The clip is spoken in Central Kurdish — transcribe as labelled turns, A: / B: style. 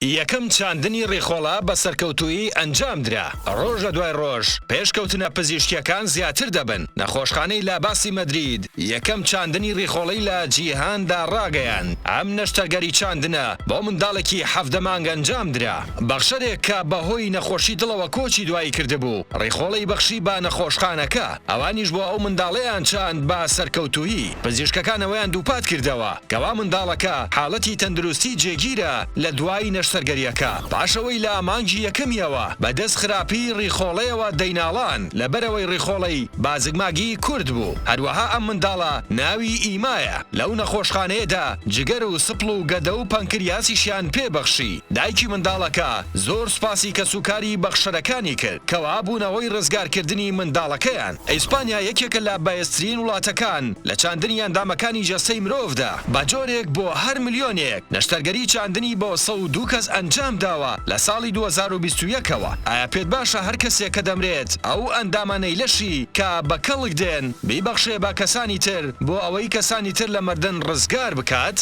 A: یەکەم چاندنی ڕیخۆڵە بە سەرکەوتوویی ئەنجامدرا. ڕۆژ لە دوای ڕۆژ پێشکەوتنە پزیشکییەکان زیاتر دەبن. نەخۆشخانەی لاباسی مەدرید یەکەم چاندنی ڕیخۆڵەی لە جیهاندا ڕاگەیاند. ئەم نەشتەرگەری چاندنە بۆ منداڵێکی 17 مانگ ئەنجامدرا. بەخشەرێک کە بەهۆی نەخۆشی دڵەوە کۆچی دوایی کردبوو، ڕیخۆڵەی بەخشی بە نەخۆشخانەکە، ئەوانیش بۆ ئەو منداڵەیان چاند بە سەرکەوتوویی. پزیشکەکان ئەوەیان دووپات کردەوە کەوا منداڵەکە حاڵەتی تەندروستی جێگیرە لە دوای نەشتەرگەرییەکە، پاش ئەوەی لە مانگی یەکەمیەوە بە دەست خراپی ڕیخۆڵەیەوە دەیناڵان لەبەرئەوەی ڕیخۆڵەی بازگماگی کورت بوو. هەروەها ئەم منداڵە ناوی ئیمایە، لەو نەخۆشخانەیەدا جگەر و سپڵ و گەدە و پەنکریاسیشیان پێ بەخشی. دایکی منداڵەکە زۆر سوپاسی کەسوکاری بەخشەرەکانی کرد کەوا بوونە هۆی ڕزگارکردنی منداڵەکەیان. ئیسپانیا یەکێکە لە بەهێزترین وڵاتەکان لە چاندنی ئەندامەکانی جەستەی مرۆڤدا، بە جۆرێک بۆ هەر ملیۆنێک نەشتەرگەری چاندنی بۆ 102 کەس ئەنجامداوە لە ساڵی 2021 ەوە. ئایا پێت باشە هەر کەسێک کە دەمرێت ئەو ئەندامانەی لەشی کە بە کەڵک دێن بیبەخشێ بە کەسانی تر بۆ ئەوەی کەسانی تر لە مردن ڕزگار بکات؟